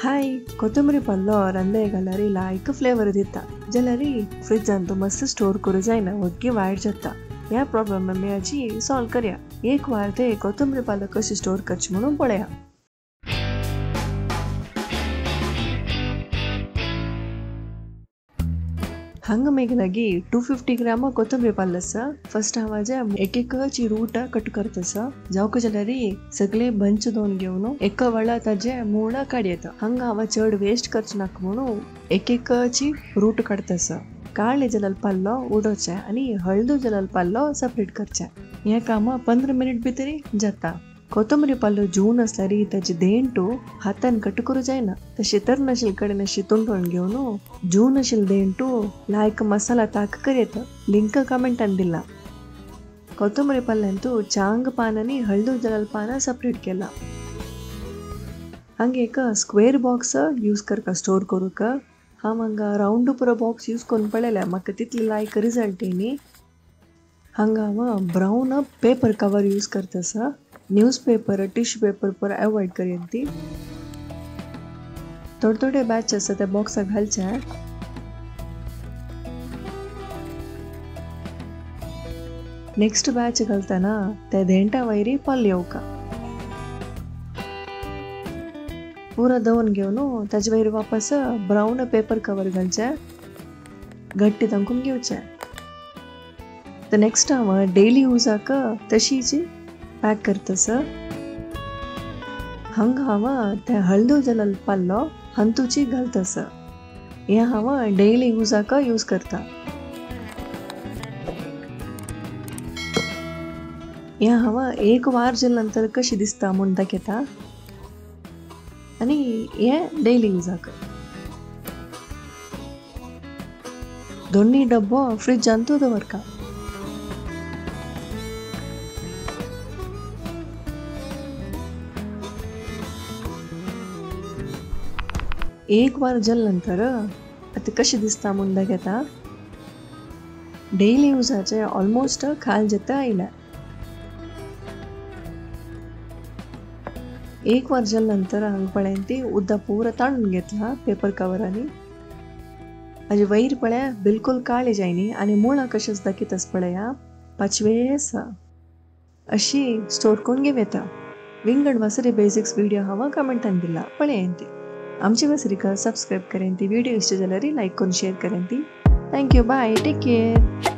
Hi ಕೊತ್ತಂಬರಿ pallu ರಂದೆ ಗಲರಿ ಲಾಯ್ಕ್ flavour ದಿತ್ತ ಜಲರಿ fridge ಅಂತೂ ಮಸ್ತ್ ಸ್ಟೋರ್ करू जायना वग्गी वायट जाता। ह्या प्रॉब्लम आमी आजी सॉल्व करया। एक वार ते कोथंबरी पालो कशी स्टोर करची म्हणून पळया। हांगा मेगे लागी 250 ग्राम कोथंबरी पालो आसा। फर्स्ट हांव हाजे एक एकची रूट कट करता आसा। जावंक जाल्यार सगळे बंच दोन घेवन एका वेळा ताजे मुळां काडयता। हांगा हांव चड वेस्ट करचें नाका म्हणून एक एकची रूट काडता आसा। काळे जाल्यार पाल्लो उडोवचें आनी हळदू जाल्यार पाल्लो सेपरेट करचें। हें काम 15 मिनट भितर जाता। कोथंबरी पाल्लो जून आसल्यार ताजी देंटू हातान कट करूं जायना, तशें तर नाशिल्ले कडेन अशी तुंडोवन घेवन जून आशिल्ले देंटू लायक मसाला ताक करयता। लिंक कमेंटान दिला। कोथंबरी पाल्यांतू चांग पान आनी हळदू जाल्यार पानां सेपरेट केला। हांगा एक स्क्वेर बॉक्स यूज करका स्टोर करूंक। हांव हांगा रावंड पुरो बॉक्स यूज करून पळयल्या, म्हाका तितले लायक रिजल्ट येयनी। हांगा हांव ब्रावन पेपर कवर यूज करता आसा। न्यूज पेपर टिश्यू पेपर पुरो एवॉयड करीन ती। थोडे थोडे बॅच आसा त्या बॉक्साक घालचे। नेक्स्ट बॅच घालतना त्या देंटा वयरी पाल येवका पुरा दवरून घेवन ताजे वयर वापस ब्रावन पेपर कवर घालचे, घट्टी तांकून घेवचे। तर नेक्स्ट हांव डेली यूजाक तशीच पॅक करता सर। हांगा हांव ते हळदू जाल्यार पाल्लो हातूची घालता सर। हें हांव डेली यूजाक यूज करता। हें हांव एक वार जाल्या नंतर कशें दिसता म्हूण दाखयता आनी हें डेली यूजाक। दोन्ही डब्बो फ्रिजांतू दवरका। एक वार जाल्या नंतर आतां कशें दिसता म्हूण दाखयता। डेली यूजाचे ऑलमोस्ट खाल जाता आयल्या। एक वार जाल्या नंतर हांगा पळय ती उदक पुरा ताणून घेतला पेपर कवरांनी। हाजे वयर पळया बिलकुल काळे जायनी आनी मुळां कशेंच दाखयतास पळया पाचवे आसा। अशी स्टोर करून घेवं येता। विंगड वासरी बेसिक्स व्हिडिओ हांव कमेंटान दिला पळय ती। आमची वसरिका सबस्क्राईब करें ती, व्हिडिओ इष्ट जाल्यार लाईक करून शेअर करें ती। Thank you, bye, take care.